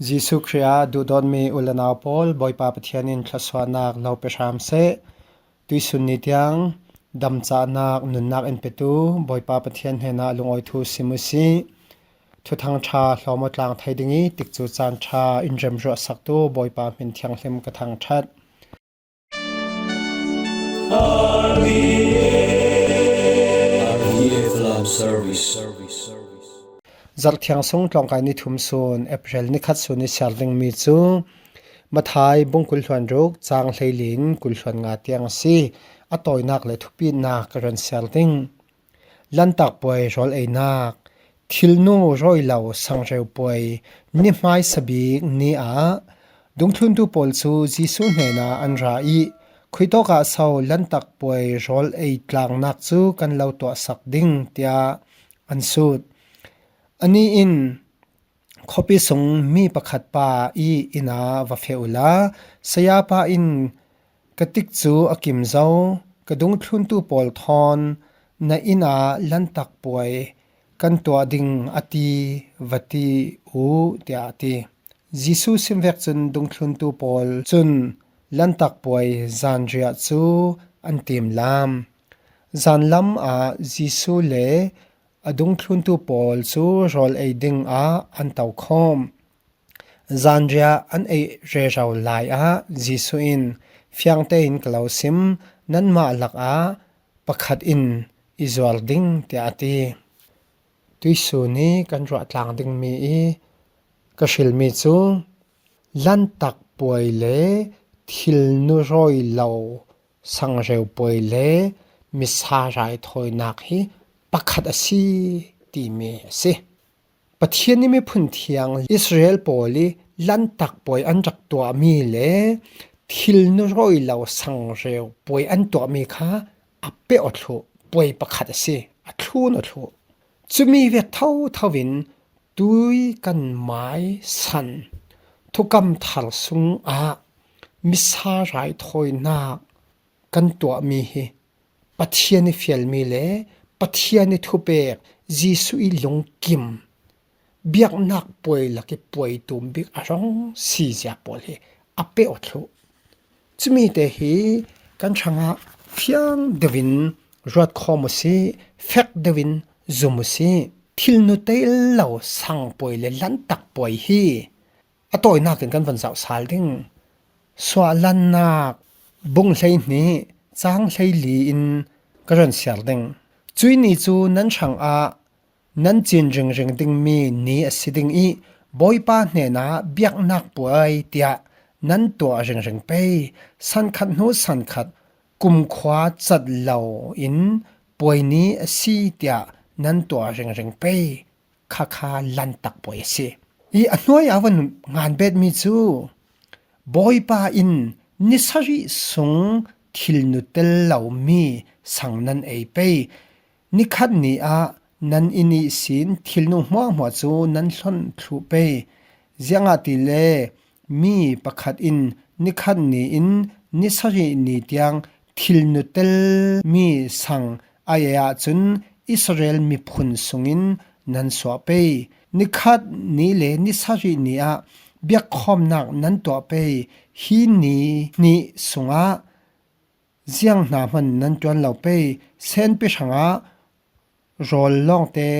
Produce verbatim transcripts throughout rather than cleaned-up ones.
Jesuh Khrih ah duhdawtmi u le nau pawl, Bawipa Pathian in thluasuahnak lo pe hram seh. Tuisun ni tiang damcahnak nunnak in petu Bawipa Pathian hnenah lungawi thu sim u sih. Thuthang ṭha hlawm aw tlang thei ding i, tikcu caan ṭha in remruahsaktu Bawipa hmin thianghlim ka thangṭhat. R T F Love Service. Zarhthiang sung tlawngkai ni thum sun April ni khat sun i siar dingmi cu Matthai bung kul hluan ruk cang hleili in kul hluan nga tiang a si. A tawinak le thupitnak ka ran siar ding. Lantak puai rawl einak. Thilnu rawi lo sangreu puai ni hmaisa bik ni ah dungthluntu pawl cu Jesuh hnenah an ra i, "Khuitawk ah so lantak puai rawl ei tlangnak cu kan lo tuahsak ding?" tiah an sut. Anih in, "Khuapi sung mi pakhat pa i inn ah va feh uhla, 'Sayapa in ka tikcu a kim zo, ka dungthluntu pawl thawn na inn ah lantak puai kan tuah ding a ti, va ti u," tiah a ti. Jesuh simvek cun dungthluntu pawl cun lantak puai zanriah cu an timlam. Zanlam ah Jesuh le a dungthluntu pawl cu rawl ei dingah an tokhawm. Zanriah an ei rero lai ah Jesuh in, "Fiang tein ka lo sim, nanmah lakah pakhat in i zuar ding," tiah a ti. Tuisun i kan ruah tlang dingmi i ka hrilmi cu, lantak puai le thilnu rawi lo sangreu puai le misa raithawinak hi pakhat a si timi a si. Pathian i miphun thiang Israel pawl i lantak puai an rak tuahmi le thilnu rawi lo sangreu puai an tuahmi kha a peh aw thluh puai pakhat a si, a thlun aw thluh. Cumi vek thotho in tui kan mai san thukam thar sungah misa raithawinak kan tuahmi hi Pathian i fialmi le Pathian i thupek Jesuh i lungkim biaknak puai lak i puai tum bik a rung si zia pawl hi a peh aw thluh. Cumi te hi kan hrangah fiang deuh in ruat khawm u sih, fek deuh in zum u sih. Thilnu tel lo sang puai le lantak puai hi a tawinak in kan van zoh sal ding. Suahlannak bung hleihnih cang hleili in ka ran siar ding. Cuih ni cu nan hrangah nan cin ringring dingmi ni a si ding i, Bawipa hnenah biaknak puai tiah nan tuah ringring pei. Sankhat hnu sankhat kumkhua cat lo in puai ni a si tiah nan tuah ringring pei. Khakha lantak puai a si. I a hnuai a van ngan betmi cu, Bawipa in ni sarih sung thilnu tel lomi sang nan ei pei. Nikhat ni ah nan inn ihsin thilnu hmuahhmuah cu nan hlonh thluh pei. Ziangahtile mi pakhat in nikhat ni in ni sarih ni tiang thilnu telmi sang a ei ahcun Israel miphun sungin nan suah pei. Nikhat ni le ni sarih ni ah biakkhawmnak nan tuah pei. Hi ni hnih sungah ziang hna hman nan ṭuan lo pei. Senpi hrangah rawl lawngte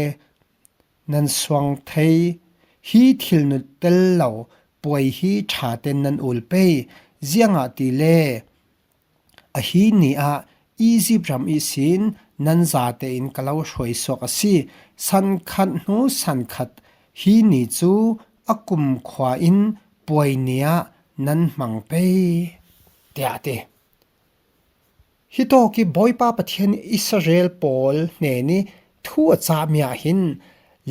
nan suang thei. Hi thilnu tel lo puai hi ṭha tein nan ul pei. Ziangahtile ahi ni ah Izipt ram ihsin nan zate in ka lo hruaisuak a si. Sankhat hnu sankhat hi ni cu a kumkhua in puai ni ah nan hmang pei, tiah a ti. Hitawk i Bawipa Pathian Israel pawl hnen i thu a cahmi ah hin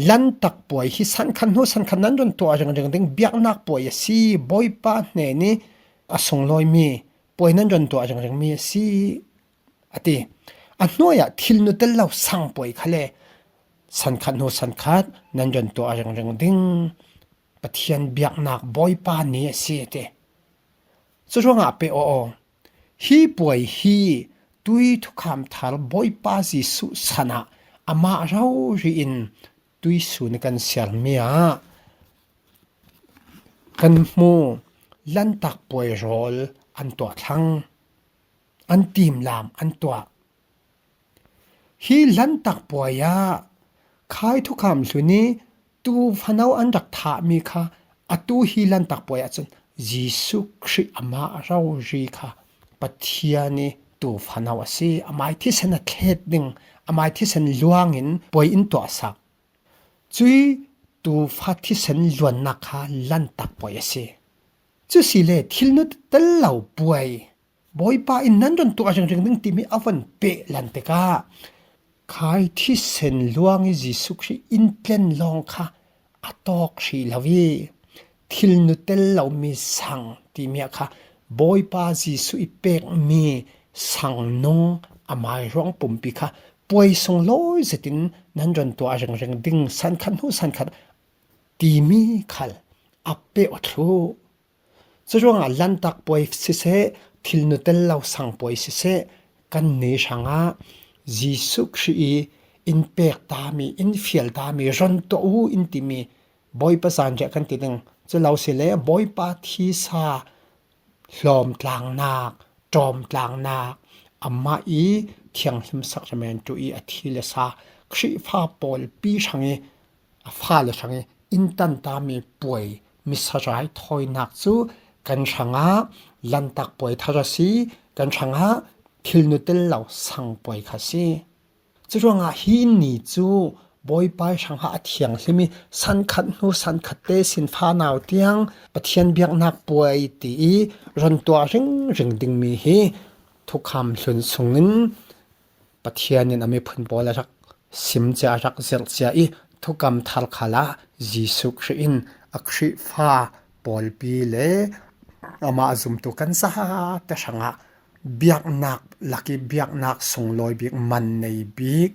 lantak puai hi sankhat hnu sankhat nan ran tuah ringring ding, biaknak puai a si, Bawipa hnen i a sunglawimi puai nan ran tuah ringringmi a si, a ti. A hnuai ah thilnu tel lo sang puai kha le sankhat hnu sankhat nan ran tuah ringring ding, Pathian biaknak Bawipa ni a si, a ti. Curuangah pe aw, hi puai hi tui thukham thar Bawipa Jesuh san ah amah rori in tuisun i kan siarmi ah kan hmu. Lantak puai rawl an tuah thlang, an timlam an tuah. Hi Lantak puai ah Khai Thukham Hlun i tu fano an rak thahmi kha, atu hi Lantak puai ahcun Jesuh Khrih amah rori kha Pathian i tu fano a si. Amai thisen a thlet ding, amai thisen luangin puai in tuahsak. Cui tu fa thisen luannak kha Lantak puai a si. Cu si le thilnu tel lo puai Bawipa in nan run tuah ringring ding timi a von pehlan tikah Khai thisen luang i Jesuh Khrih in tlen lawng kha a tawk hrih lo i thilnu tel lomi sang timi ah kha Bawipa Jesuh i pekmi sang nung amai ruang pumpi kha puai sunglawi zetin nan run tuah ringring ding, sankhat hnu sankhat timi khal a peh thluh. Curuangah Lantak puai siseh, thilnu tel lo sang puai siseh, kan ni hrangah Jesuh Khrih i in pek tami, in fial tami, run tuah u in timi Bawipa zanriah kan ti ding. Cu lo si le Bawipa thisa hlawmtlangnak, ṭawmtlangnak, amah i thianghlim sakramentu i a thi le sa Khrihfa pawlpi hrang i a fale hrang i in tantami puai misa raithawinak cu kan hrangah Lantak puai thar a si, kan hrangah thilnu tel lo sang puai kha si. Curuangah hi ni cu Bawipa i hrangah a thianghlim i sankhat hnu sankhat te sinfa nau tiang Pathian biaknak puai ti i run tuah ringring dingmi hi Thukham Hlun sungin Pathian in a miphun pawl a rak sim cia, a rak zirh cia i thukam thar khalah Jesuh Khrih in a Khrihfa pawlpi le amah a zumtu kan zate hrangah biaknak lak i biaknak sunglawi bik, man nei bik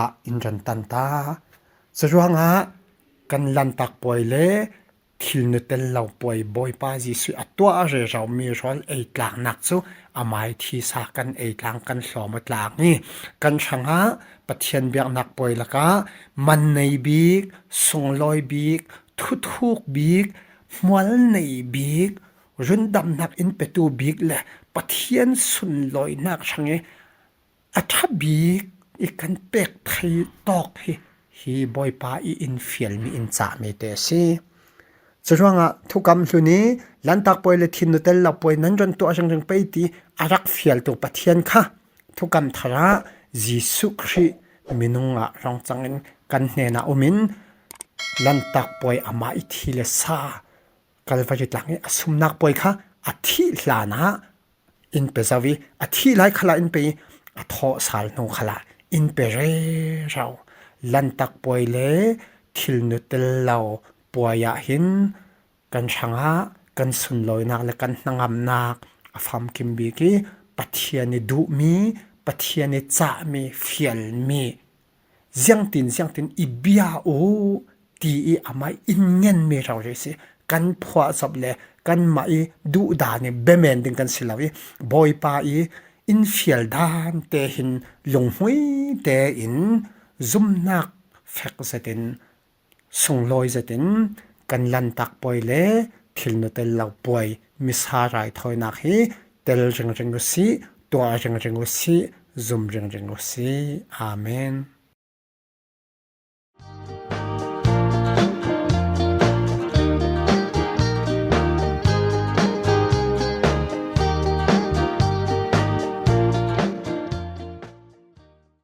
ah in run tan ta. Curuangah kan Lantak puai le thilnu tel lo puai Bawipa Jesuh a tuah reromi rawl ei tlaknak cu amai thisa kan ei tlang, kan hlawm a tlang i kan hrangah Pathian biaknak puai lakah man nei bik, sunglawi bik, thuthuk bik, hmual nei bik, rundamnak in petu bik le Pathian sunlawinak hrang i a ṭha bik i kan pek thei tawk hi, hi Bawipa i in fialmi, in cahmi te a si. Curuangah thukam hlun i Lantak puai le thilnu tel lo puai nan run tuah ringring pei ti a rak fialtu Pathian kha thukam thar ah Jesuh Khrih minung ah rung cangin kan hnenah um in Lantak puai amah i thi le sa Kalvari tlang i a sumnak puai kha a thih hlan ah in pe zo i a thih lai khalah in pe i a thawh sal hnu khalah in pe rero. Lantak puai le thilnu tel lo puai ah hin kan hrangah kan sunlawinak le kan hnangamnak a famkim bik i Pathian i duhmi, Pathian i cahmi, fialmi, ziangtin ziangtin i bia u ti i amah in ngenmi rori si. Kan phuahzop le kanmah i duhdan i bemen ding kan si lo i Bawipa i in fial dan te hin lunghmui tein zumnak fek zetin, sunglawi zetin kan Lantak puai le thilnu tel lo puai misa raithawinak hi tel ringring u sih, tuah ringring u sih, zum ringring u sih. Amen.